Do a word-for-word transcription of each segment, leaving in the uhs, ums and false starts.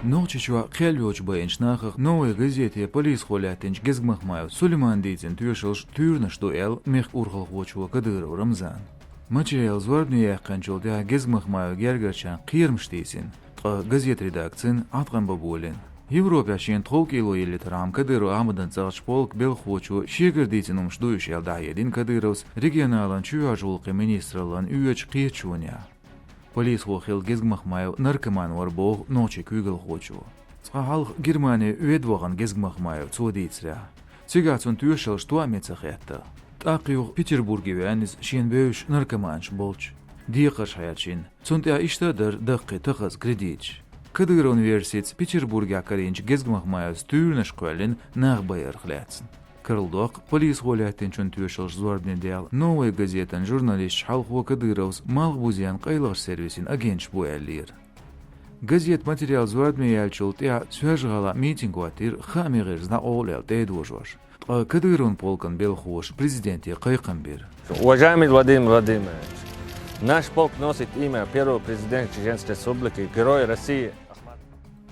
Нохчийчохь кхел йоцуш байинчу нахах «Новая газета» полисхо лаьттинчу Гезгмахмаев Сулеймана дийцина тоьшаллаш туьйранаш ду аьлла мехкан урхалхочо Кадыров Рамзана. Материал зорбане яьккхинчул тӀаьхьа Гезгмахмаевн гергарчарна кхерамаш тийсина, ткъа газетан редакцина Ӏаткъам бан болийна. Европехь шена тховкӀело еллийтархьама Кадыров Ахьмадан цӀарахчу полкан белхахочо шегара дийцина хӀумнаш ду уьш аьлла дӀахьедина Кадыровс регионалан чоьхьарчу гӀуллакхийн министраллан оьцу кхеташонехь. Полисхо хилла Гезгмахмаев наркоман вара боху нохчийн куьйгалхочо. Цкъа хьалха Германе ведда вахана Гезгмахмаев, цо дийцарехь. Цигахь цунна тоьшаллаш тоам ца хетта. ТӀаккха юха Петербурге веана иза, шена бевзаш наркоманаш болчу. Декхарш хьерчийна. Цунна тӀехь иштта а дара даккхий тахаза кредиташ. Кадыровн версица, Петербургехь карийначу Гезгмахмаевс туьйранаш кхоьллина нах байарх лаьцна. Карладоккху, полисхо лаьттинчун тоьшаллаш зорбане даьлла «Новая газетан» журналисташ хьалхо Кадыровс Малхбузенан къайлахчу сервисийн агенташ бу аьллера. Газетан материал зорбане яьллачул тӀаьхьа Соьлжа-ГӀалахь митинг хӀоттийра, хаамийн гӀирс дӀакъовла аьлла тӀе а дожош. Ткъа Кадыровн полкан белхахоша президенте кхайкхам бира. Уважаемый Владимир Владимирович, наш полк носит имя первого президента Чеченской Республики, Героя России.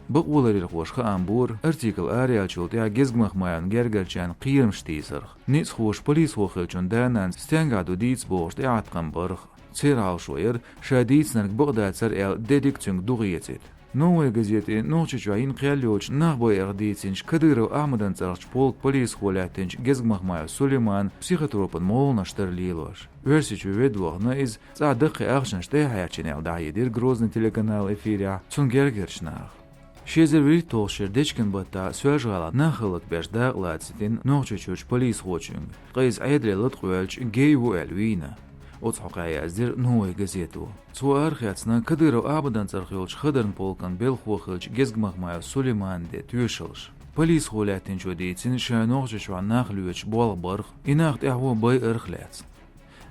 Бакъоларъярхоша хаам бора, артикл араяьллачул тӀаьхьа Гезгмахмаевн гергарчарна кхерамаш тийсарх, ницкъахоша полисхо хиллачун да-нанас стенгахь ду дийца бохуш тӀеӀаткъам барх. Церан хьал шо яра, ша дийцинарг бакъдацара аьлла, де дика цуьнга дукха эцийта. «Новая газете» Нохчийчохь йина кхел йоцуш нах байарх дийцинчу Кадыров Ахьмадан цӀарахчу полкан полисхо лаьттинчу Гезгмахмаев Сулеймана психотропан молханаш дара лелош. Оьрсийчу ведда вахана иза, цӀахь даккхий ахчанаш тӀе а хьаьрчина аьлла дӀахьедира Грозный телеканалан эфирехь цунна гергарчу наха. Ши эзар вуьрхӀитталгӀачу шеран дечкен баттахь Соьлжа-ГӀалахь нах хилларг беш дакъа лацийна Нохчийчуьрчу полисхочуьнга, ткъа иза Ӏедале латкъавоьллича гей ву аьлла вийна. Оцу хьокъехь яздира «Новая газето». Цо арахецна Кадыров Ахьмадан цӀарах йолчу хадаран полкан белхахо хиллачу Гезгмахмаев Сулейманан де тоьшаллаш. Полисхо лаьттинчо дийцина ша Нохчийчохь нах лоьцуш болх барх, и нах тӀаьхьо байарх лаьцна.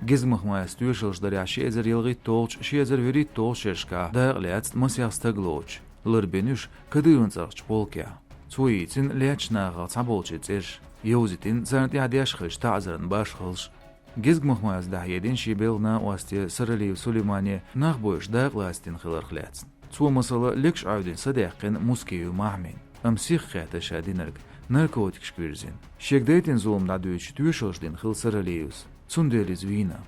Гезгмахмаевс тоьшаллаш дарехь ши эзар ялхитталгӀачу, ши эзар вуьрхӀитталгӀачу шерашкахь дакъа лаьцна масех стаг лоцуш, ларбина уьш Кадыровн цӀарахчу полкехь. Цо йийцина лаьттачу нахах цхьаболчийн цӀераш, йовзийтина царна тӀехь деш хиллачу таӀзаран башхаллаш. Гезгмахмаевс дӀахьедина шен белхан накъосте Саралиев Сулеймане нах бойъуш дакъа лацийна хиларх лаьцна. Цо, масала, легаш Ӏовдина са даьккхина Мускиев Махьмин, амма сиха кхетта ша динарг, наркотикашка вирзина. Шега дайтина зулам дӀадуьйцуш тоьшаллаш дина хилла Саралиевс, цундела иза вийна.